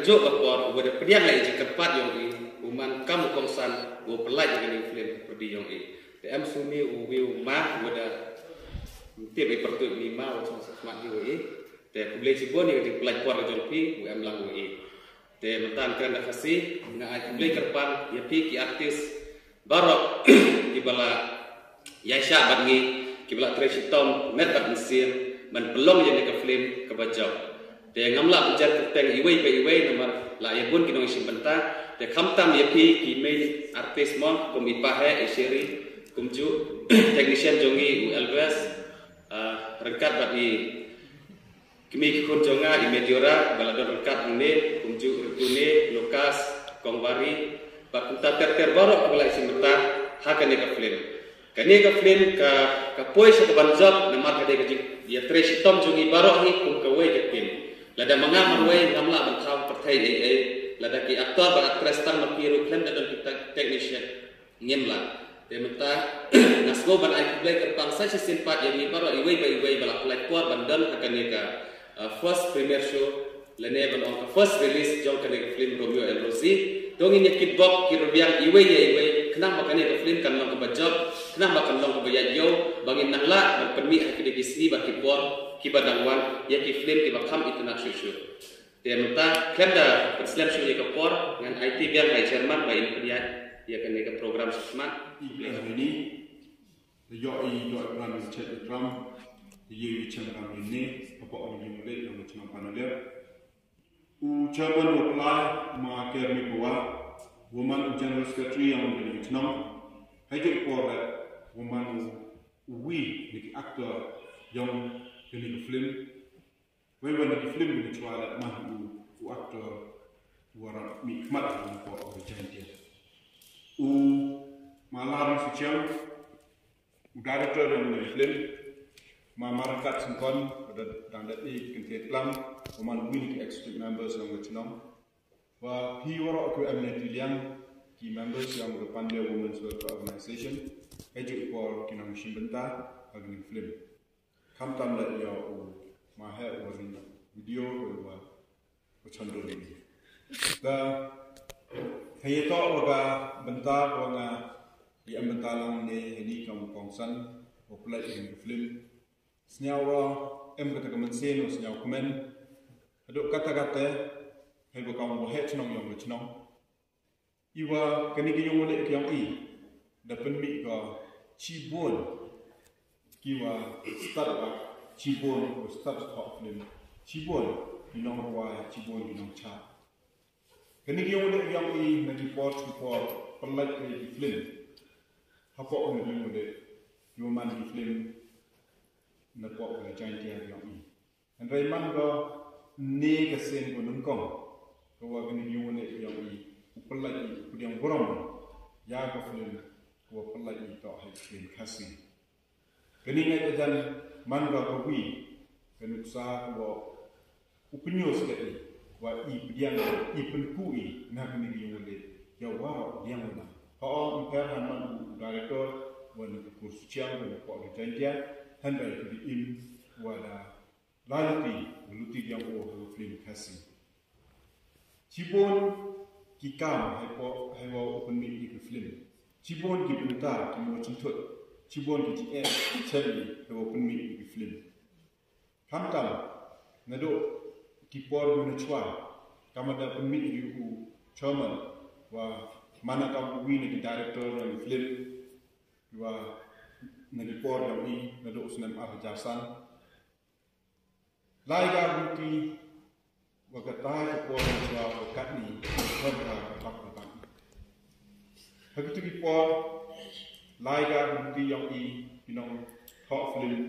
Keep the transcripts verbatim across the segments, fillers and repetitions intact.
Jok ka por, u ba da pdiang la i jingkyrpad yong i, u man kam u kongsan, u pynlait ïa kane ka film pyrdi yong i. Te em sumar u wi u ma, u ba da tip i pyrtuit ni ma, u chong sa smat hi u i. Te khublei chibun ïa ka jingpynlait por ka jong phi, u em lang u i. Te mynta kren da Khasi, nga ai khublei kyrpang ïa phi ki artist baroh kiba la ïaishah bad ngi, kiba la trei shitom met bad mynsiem ban pynlong ïa kane ka film kaba jop. Te ngam lah ban jer kyrteng iwei pa iwei namar la ïa bun ki nongshim bynta. Te khamtam ïa phi ki main artist mo, kum i Pahe, i Sherry, kumjuh technician jong ngi u Elvis, ah, ryngkat bad i kmie ki khun jong nga i Mediora ba la don ryngkat hangne, kumjuh Ritune, Lucas, Kong Wari bad kumta ter ter baroh kiba la ïashim bynta ha kane ka film. Kane ka film ka, ka poi sha kaban jop namar ka dei ka jingïatrei shitom jong ngi baroh hi kum kawei ka team. Lada ma nga marwei ngam lah ban thaw pyrthei ei ei, lada ki actor bad actress tang ma ki ruh khlem da don ki tech-, technician ngim lah. Te mynta nga sngew ban ai khublei kyrpang sa shisien pat ïa ngi baroh iwei pa iwei ba la pynlait por ban don ha kane ka, uh, first premiere show lane ban ong ka first release jong kane ka film Romeo and Rosie. To ngin ïa kitbok ki rbiang iwei ïa iwei khnang ba kane ka film kan long kaba jop, khnang ba kan long kaba ïaid ïew, ba ngin nang lah ban pynmih ha kine ki sngi bad ki por kiba dang wan ïa ki film kiba kham itynnad shuh shuh. Te mynta khlem da pynslem shuh ïa ka por, ngan aiti biang ha i chairman ba in pynïaid ïa kane ka program shismat. I pynlong ïa ini, da ïoh i ïoh i pran i chet i tram, da ïoh i chem ram ini, hapoh ïa i mudei ïa u chnong Panaliar. U chairman u pynlait ma Kermi Bawa, u man u general secretary ïa u chnong, ha i por u man u wi na ki actor ïa kane ka film. Wei wan na ki film ki chwa la man u, u actor u warap mih khmat u ko u Jaintia. U Malari Suchiang, u director ïa kane ka film, ma Marakat Sengkon, da dang da i kynthei tlang, u man u wi na ki executive members ïa u chnong. Wa phi waroh ki M N T liang, ki members ïa u Pandya Women's Welfare Organization, ha i por ki nongshim bynta ha kane ka film. Khamtam leh ïa u Mahe u ri video u wa u chandru ni. Da hei to wa ka bynta wa nga ïa bynta lang ne hei ni kam kongsan wa pynlait ïa ka film. Sñiaw wa em kata ka mynsiem wa sñiaw kmen. Haduh kata kata hei ba kam wa hei chnong ïong chnong. Iwa kane ka ïong leh ka ïong i da pynmih ka chibun kiwa stad wa chibun wa stad hok film chibun ki nongrwai chibun ki nongchah. Kane ka ïong leh ka ïong i na ki por ki por pynlait ka ki film. Hapoh kane ka ïong leh kiwa man ki film na poh kane ka Jaintia ka ïong i. Hynrei man ka ne ka sien ko nyngkong ka wa kane ka ïong leh ka ïong i u pynlait i u pdiang burom ïa ka film ka wa pynlait i toh ha i film Khasi. Kane ngai ka jan man ka ka wi ka nuksa ka wa u pynïoh sket i wa i pdiang i pynku i na kane ka ïong leh ïa waroh liang u na. Ha ong i per han man u director wa na ka kur Suchiang wa na poh ka Jaintia hynrei ka di im wa da la luti, luti biang o ha film Khasi. Chibun ki kam hei po, hei wa u pynmih ïa ka film. Chibun ki bynta ki mo chynthut. Chibun ki jingeh chen hei wa u pynmih ïa ka film. Khamtam naduh ki por ïa na chwa kam da pynmih ïa u chairman wa man kam u wi na ki director ïa ka film wa na ki por ïa i naduh snem ar hajar san. Lai ka ruti wa ka tai ka por wa wa katni wa ka ka bak ka bak. Ha kitu ki por lai ka ruti ïong i ki nong thok film,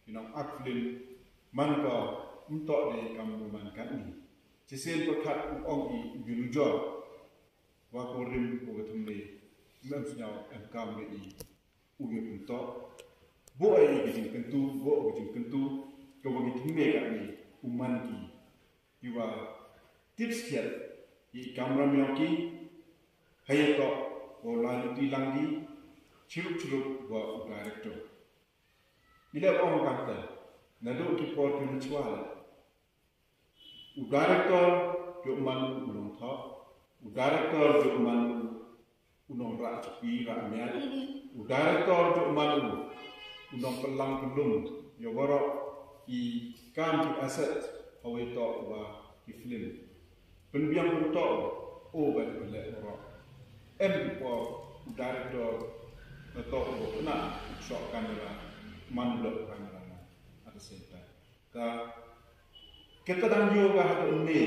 ki nong ak film, man ka ym tok de kam u man katni. Chisien pyrkhat u ong i u yun u jor wa ko rim ko ka thumne. Mem sñiaw em kam de i u ïa pyntok. Bo ai ka jingkyntu, bo ka jingkyntu ka wa ki thingne ka ni u man ki. Ki wa tip skhiat i kamram ïong ki. Hei tok wa lai luti lang ki chirup chirup wa u director. Ila ong kata naduh ki por ki chwa la u director jong man u nongthoh, u director jong man u nongrah jong ki rah miat, u director jong man u nongpynlang pynlong ïa waroh ki kam ki asset ha wei toh wa ki film. Pynbiang pyntoh u ba ki leh waroh. Em ki por u director na toh u kena u shoh kamera, man u leh kamera man at the same time. Ka kita dang ïoh ka hadu ne.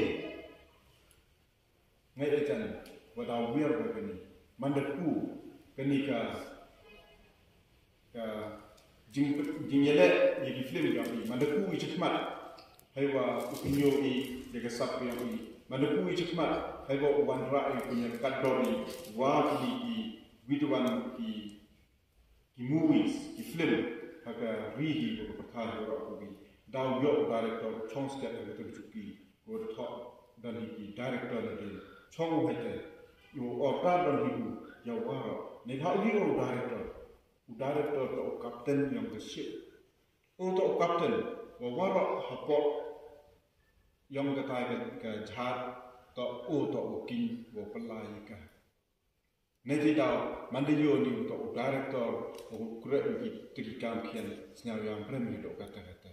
Ngai ejan wa da wiar ba kani man da ku kani ka ka jing jing yele ya ki film ya ki man da ku i chikmat. Hai wa u kunyo i ya ka sap ya i man da ku i chikmat. Hai wa u wan ra i kunya ka dor i wa ki ki witu wan ki ki movies, ki film, ha ka ri hi ko ka pyrthei ha ka ri ko ki. Daw ïoh u director chong stet ha ka teng chuki ko da thok dan hi ki director na din. Chong u hai te. Ïoh order dan hi u ïa waroh. Ne ha u hi u director. U director to u captain ïong ka ship. U to u captain wa waroh hapoh ïong ka tai ka, ka jahaj to u to u king wa pynlai ka. Neti daw man da ïoh ni u to u director u kret ni ki tiki kam khian sñiaw ïam brem ni do kata kata.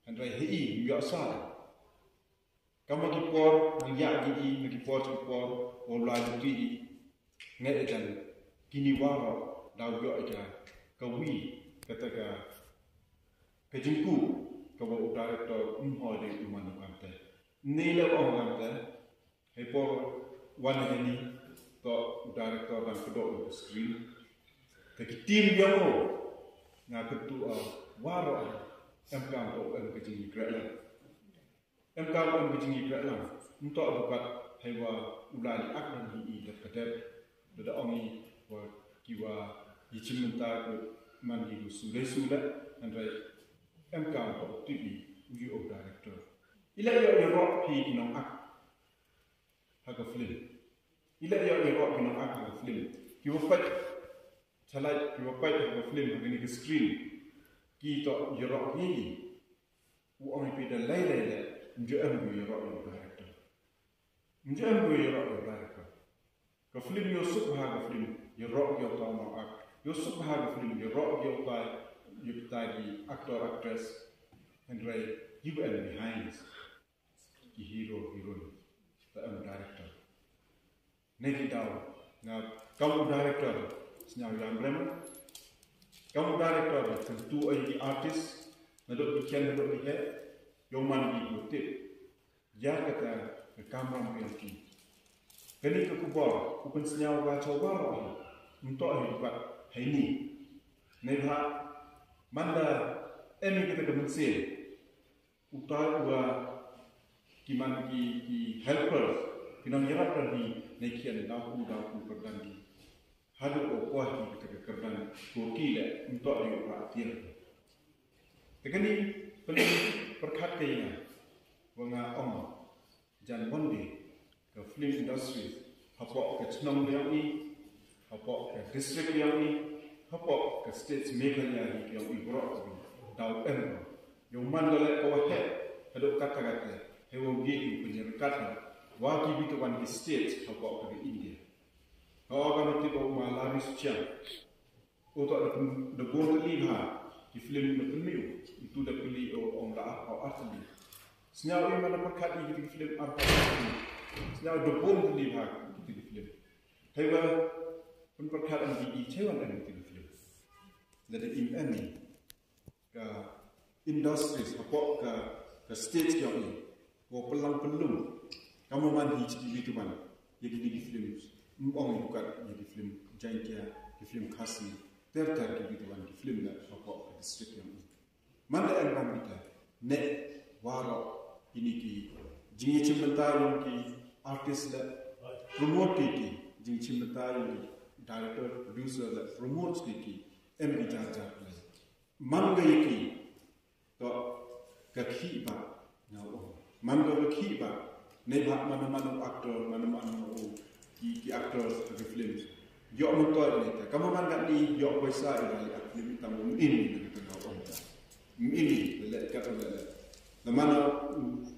Hynrei hi i ïoh sa. Kama ki por nang ïa ki i na ki por ki por u lai ki i. Ngai ejan kini waroh daw ïoh ejan ka wi kata ka ka jingku ka wa u director um hoi de u man u kamte. Ni le ong kamte. Hei por wan heni to u director dang kdo u screen. Te ki team ïa mo nga kyntu a waroh em kam to em ka jingïakren lang. Em kam em ka jingïakren lang. Nto a bukat hei wa u lai ak dang hi i dep ka dep. Da da ong i wa ki wa i chim mynta ko man i u sule sule. Hynrei em kam to tip i u ïoh director. I la ïoh ïoh roh hi i nong ak. Ha ka film. I la ïoh ïoh roh ki nong ak ha ka film. Ki wa pait. Chalai ki wa pait ha ka film ha kini ka screen. Ki to ïoh roh ki. U ong i pi da lai lai lai. Njo em ïoh roh ïoh director. Njo em ïoh roh ïoh director. Ka film ïoh suk ha ka film. Ïoh roh ïoh to nong ak. Ïoh suk ha ka film. Ïoh roh ïoh tai. Ïoh tai ki actor actress. Hynrei you were behind. Ki hero heroine ta em director. Ne ki daw nga kam u director sñiaw ïam brem. Kam u director kan tu ai ki artist na dok ki chen na dok ki he. Yo man ki bu tip ya kata ka kamram yang ki. Kani ka kubor ku kan sñiaw ga chaw baroh hi. Nto hi pat hai ni. Ne ha manda em kata ka mensin. Utai uwa ki man ki, ki helpers ki nang yarap dan hi ne kian daw u daw u perdan hi. Hadu o kuah ki kita ke kerdan ko ki le untuk di uwa atir. Tekani peli perkat ke ina wa nga ong jan bondi. Ka film industry hapoh ka chnong biang i, hapoh ka district biang i, hapoh ka state Meghalaya i biang i borok ka daw em. Yo man dale ka wahe ka do kata kata he wo gi i punya kata wa ki bitu wan ki state hapoh ka India. Ka wa ka mati ko ma lari sucian. Uto da pun da bor tali ha ki film da pun miu itu da pili o ong da ar pau ar tali. Sñiaw i mana perkat i ki film ar pau ar tali. Sñiaw da bor tali ha ki film. Thai wa pun perkat an ki i chai wan an ki film. Da da im an ni ka industries hapoh ka ka stage ki ong i. Ko pelang pelung. Kamu man hi chiki bitu man. Jadi di film. Ong i bukat jadi film Jaiñtia, di film Khasi. Ter ter ki bitu man di film na hapoh ka district yang. Man da em ram kita ne waro ini ki jingïachim bynta yang ki artist da promote ki jingïachim bynta yang ki director producer da promote ki em ki jar jar. Man ga yaki to ka khi ba nga u man ga ka khi ba ne ba man man actor man man u ki ki actors ka film. Yo mo to ne ta kama man ga ni yo ko sa i ba li film ta mo in ni ka ta ko ta. Ini le ka ta le. Na man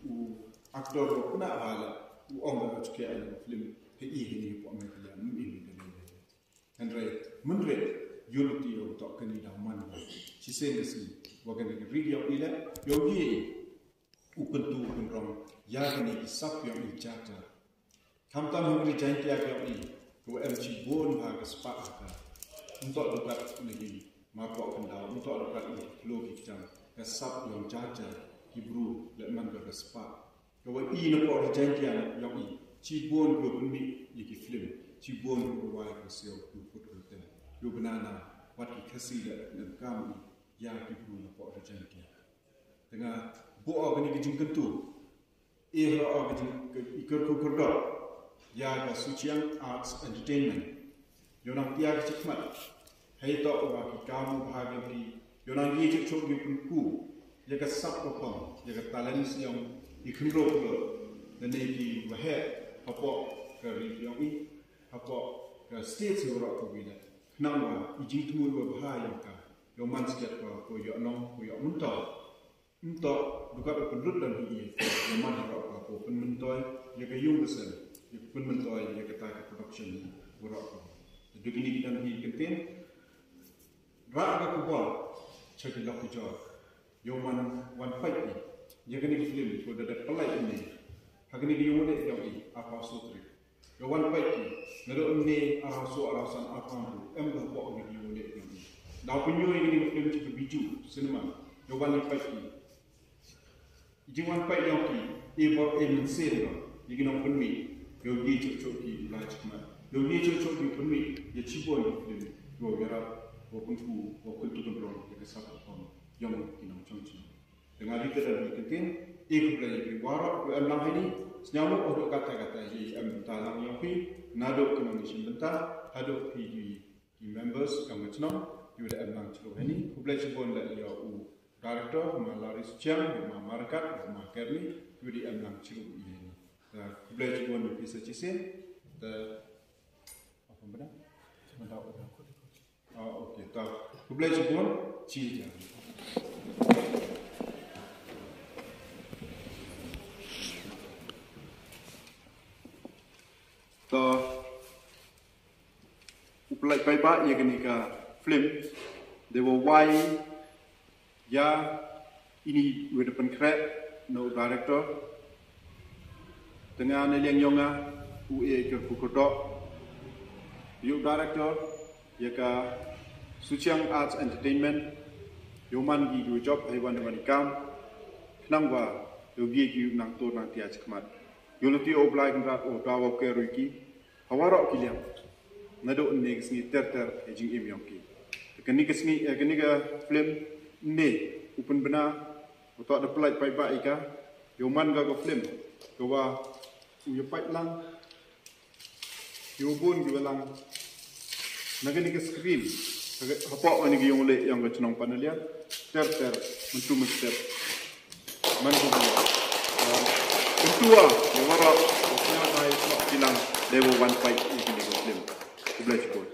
u actor ko kuna ba la. U ong ba ka jingeh ïa ka film ha i ha i hapoh Meghalaya, ym i ha i. Hynrei mynta ïoh lynti ïa u, toh kane da man ba shisien ka sngi wa kane ka ri ïong i leh, ïong i u kyntu u kynrong ïa kane ki sap ïong i jar jar. Khamtam ha ka ri Jaiñtia ïong i, ka wa em shibun ha ka spah ha ka. Ym toh dukhat na ki marpoh khyndaw, ym toh dukhat na ki khloo ki kjang, ka sap ïong jar jar ki bru leh man ka ka spah. Ka wa i na poh ri Jaiñtia ïong i, shibun ki wa pynmih ïa ki film, shibun ki wa wai ka siaw, ki wa put ka tem, ki wa bna na wat ki Khasi leh, ka pynkam i ïa ki bru na poh ri Jaiñtia. Te nga buh ïa kane ka jingkyntu, eh, ïa ka jing, ka, i kyrkhu kyrdoh ïa ka Suchiang Arts Entertainment. Ïoh nang tiar ka jingkhmat, hei toh wa ki kam u bha ki, ïoh nang ïa ki chok chok ïa pynku ïa ka sap ka phong, ïa ka talent ïong i khynroo khynroo, lane ki wa heh hapoh ka ri ïong i, hapoh ka state ïa waroh ka wi leh. Khnang wa i jingthmu i wa bha ïong ka ïoh man skhet ka, ko ïoh nong, ko ïoh myntoi. Ym toh dukhat u pynlut dang hi ïa, ïa man ha ka, ka pynmyntoi ïa ka ïung ka sem, ïa ka pynmyntoi ïa kata ka production waroh ka. Dei kine ki dang hi kyntien. Rah ka khubor sha ki lok ki jor, ïoh man wan peit ïa kane ka film, ko da dep pynlait ïa ne ha kane ka ïung u leh ïong i, arphew saw tarik. Ïoh wan peit ki, naduh ynne arphew saw, arphew san, arphew hynriew, em da pok ne ki ïoh leh ki. Da pynïoh ïa kane ka film sha ka Bijou Cinema. Ïoh wan peit ki. Jingwan peit ïong ki, e bor e mynsiem ïa ki nongpynmih. Ïoh ïa chok chok ki, la chikmat. Ïoh ïa chok chok ki pynmih ïa shibun ki film. Ïoh ïarap, ïoh pynku, ïoh kyntu kynrong ïa ka sap ka phong ïong ki nongchong chnong. Te nga ri te da ri kyntien, e khublei ïa phi waroh, ïa em lang ha ini, sñiawngooh haduh katta katta, ïa em bynta lang ïa phi, naduh ki nongshim bynta haduh phi ki, ki members ka chnong, ïa da em lang shuh ha ini. Khublei shibun leh ïa u director, ma Larry Suchiang, ma Markat, ma Kerni, ïa da em lang shuh ïa ini. Te khublei shibun ïa phi sa shisien. Te, apa benda? Benda udah. Ah, okey, ta. Khublei shibun, cheers. Ta. U pynlait paidbah ïa kane ka film, dei wa wai ïa ini, wa da pynkhreh na u director. Te nga na liang ïong nga, u e kyrkhu kyrdoh ïa u director ïa ka Suchiang Arts Entertainment. Ïoh man ki ïoh jop hei wan wan i kam, khnang wa ïoh ïa ki nang tur nang tiar chikmat. Ïoh lynti ïa u Blai Kynrad u da wa u ker ïa ki ha waroh ki liang, naduh ynne ka sngi ter ter ha jingim ïong ki. Kane ka sngi, eh, kane ka film ynne u pynbna, u toh da pynlait paidbah ïa ka. Ïoh man ka ka film ka wa u ïa pait lang, ïoh bun ki wa lang na kane ka screen, hapoh kane ka ïong leh ïong ka chnong Panaliar ter ter, mynta mynstep. Man kumne, eh, kyntu ïa waroh, ïa sñiawbha ïa snoh ki lang, dei wa wan peit ïa kine ki film. Khublei shibun.